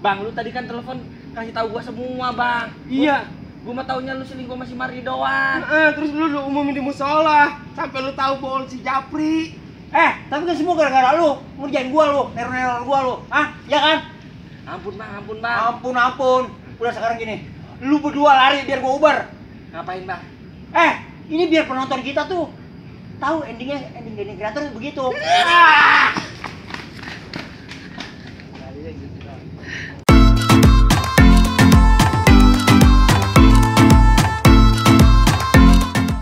Bang, lu tadi kan telepon kasih tahu gua semua, Bang. Iya. Gua mah taunya lu selingkuh sama si Marni doang. Terus lu umumin di musola sampai lu tahu bohong si Japri. Tapi kan semua gara-gara lu, ngerjain gua lu, neror gua lu. Ya kan? Ampun, Bang. Ampun. Udah sekarang gini, lu berdua lari biar gua ubar. Ngapain, Bang? Ini biar penonton kita tuh tahu ending Denny Creator begitu.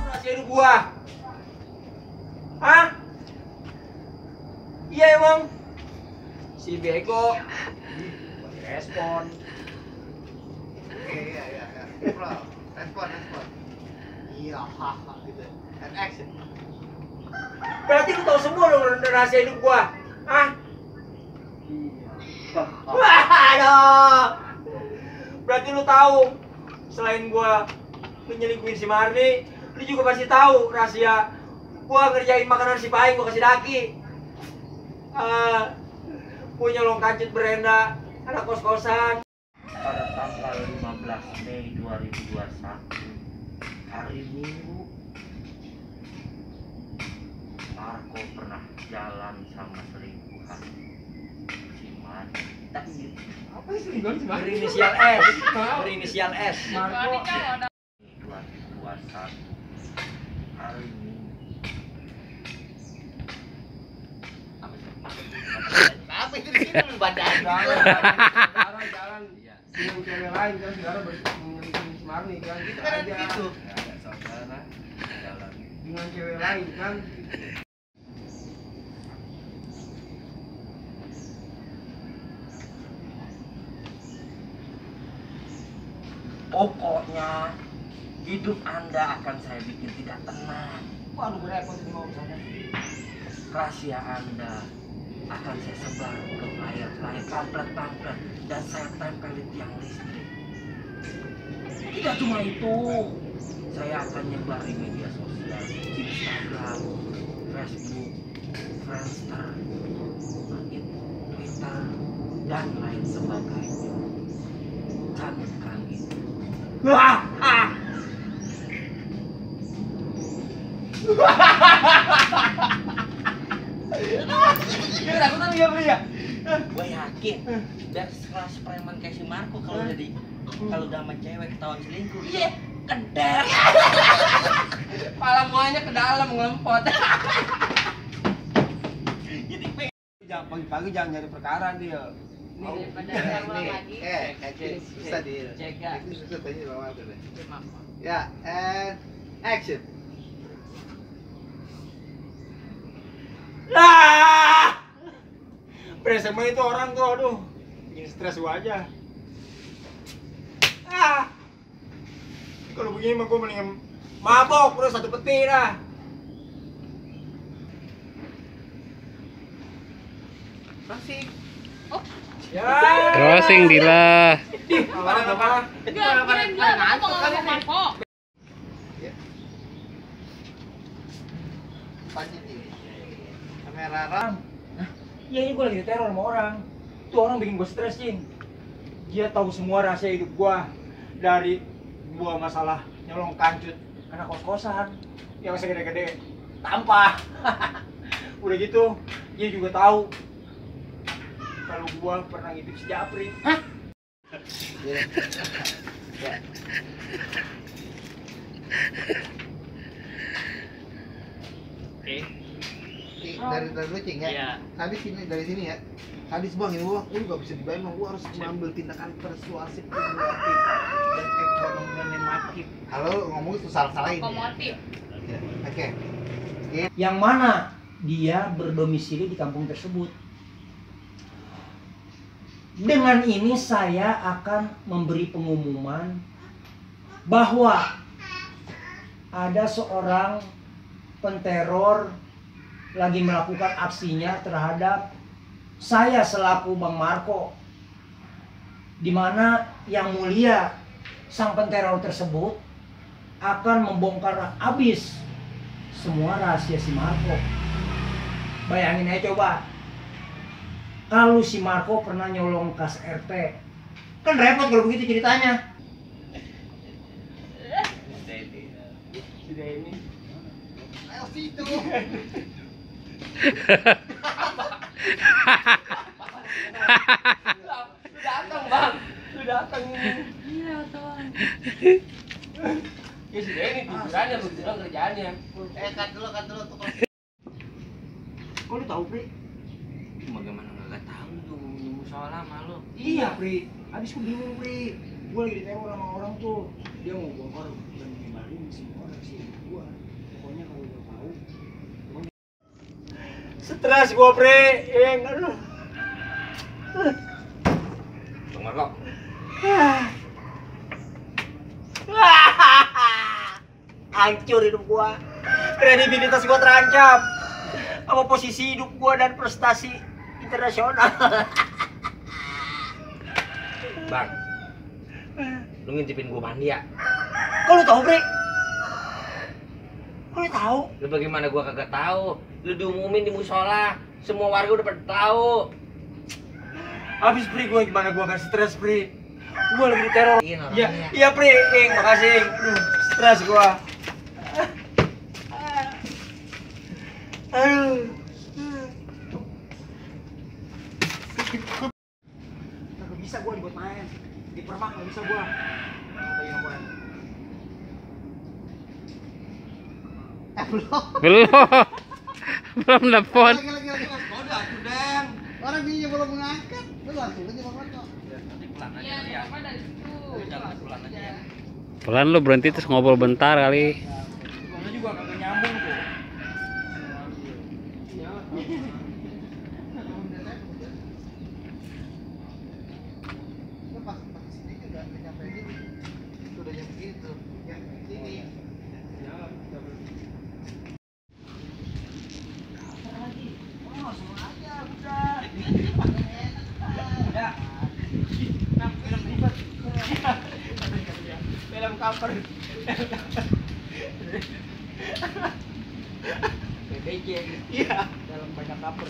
Rahasia hidup gua. Iya emang. Si bego respon. Iya. Respon. Iya, haha gitu. And action. Berarti lu tahu semua dong rahasia hidup gua. Aduh. Berarti lu tahu selain gua menyelingkuhin si Marni, lu juga pasti tahu rahasia gua ngerjain makanan si Paing gua kasih daki. Punya long kancut berenda, anak kos-kosan. Pada tanggal 15 Mei 2021, hari Minggu, Marco pernah jalan sama selingkuhan si Marni. Tapi Apa sih selingkuhan sih, Bang? Berinisial S. Marco. 2021, hari Minggu. Apa itu di sini lu badan? Jalan. Iya. Selingkuh cewek lain kan saudara menyelingkuhin si Marni kan. Itu kan aja. gitu. Ada saudara jalan. Dengan cewek lain kan. Pokoknya hidup Anda akan saya bikin tidak tenang. Waduh berepot ini mau urusannya. Rahasia Anda akan saya sebar ke flyer pamflet dan saya tempel di tiang listrik. Tidak cuma itu, saya akan nyebar di media sosial, Instagram, Facebook, Friendster, Twitter, dan lain sebagainya. Camkan itu. Gimana aku tahu ya bro ya. Gue yakin biar sekelas preman kayak si Marco kalau udah sama cewek ketahuan selingkuh, iya keder. Pala muanya ke dalam ngelempot. Jadi Jangan pagi-pagi jangan nyari perkara dia. Susah dia. Cek ya. Itu susah tanya bawah tuh. Ya, and action. Presema itu orang tuh, aduh, bikin stres gua aja. Kalau begini mah gua mendingan mabok terus satu peti dah. Masih. Ya. Crossing Dila. Apa? Enggak, kirain gua ngomong sama Marco. Panjang ini. Kamera ram. Iya ini gue lagi diteror sama orang. Tuh orang bikin gue stres, Cing. Dia tahu semua rahasia hidup gua. Dari gua masalah nyolong kancut anak kos-kosan yang masih gede-gede tampah. Udah gitu, dia juga tahu kalau gua pernah ngintip si Japri. Dari lucing ya. Iya. Habis ini dari sini ya. Habis bang ini gua nggak bisa dibayar bang. Gua harus mengambil tindakan persuasif, kumulatif, dan ekonomatif. Halo ngomong itu salah-salahin. Komotif. Ya. Oke. Yang mana dia berdomisili di kampung tersebut. Dengan ini saya akan memberi pengumuman bahwa ada seorang penteror lagi melakukan aksinya terhadap saya selaku Bang Marco, di mana yang mulia sang penteror tersebut akan membongkar habis semua rahasia si Marco. Bayangin aja coba, kalau si Marco pernah nyolong kas RT. Kan repot kalau begitu ceritanya. Sudah ini. Ayo situ. Lu datang bang, lu datang ini. Iya, Bang. Ya sudah ini pikirannya begitu dong kerjaannya. Kat dulu tuh. Kok lu tahu, Pri? Bagaimana nggak tahu tuh di musola malu. Iya, Pri. Habis gue bingung, Pri. Gue lagi diteror sama orang tuh. Dia mau bongkar dan nyebarin semua rahasia hidup gue. Pokoknya kalau udah tahu. Stres gue, Pri. Aduh. Bang Marco. Hancur hidup gua. Kredibilitas gua terancam. Apa posisi hidup gua dan prestasi internasional. Bang, lu ngintipin gua mandi ya? Kok lu tahu, Bre? Kok lu tahu? Lu bagaimana gua kagak tahu? Lu diumumin di musola, semua warga udah pada tahu. Habis, Pri, gua gimana gua gak stres, Pri? Gua lagi diteror. Iya, Iya, orangnya. iya, Pri. Makasih. Aduh, stres gua. Aduh. Nggak bisa gua dibuat main. Di permak nggak bisa gua. Tanya nomornya. Belum. Belum telepon. Lagi. Udah, Dan. Orang dia belum mengangkat. Lu langsung aja Bang Marco. Nanti pulang aja Iya, kali ya. apa dari situ. Jangan pulang aja ya. Pelan lu berhenti terus ngobrol bentar kali. Gua juga kagak nyambung tuh. Lu pas sini udah nyampe sini. Udah nyampe gitu. Ya, sini. Film cover. PBJ. Iya. Dalam banyak cover.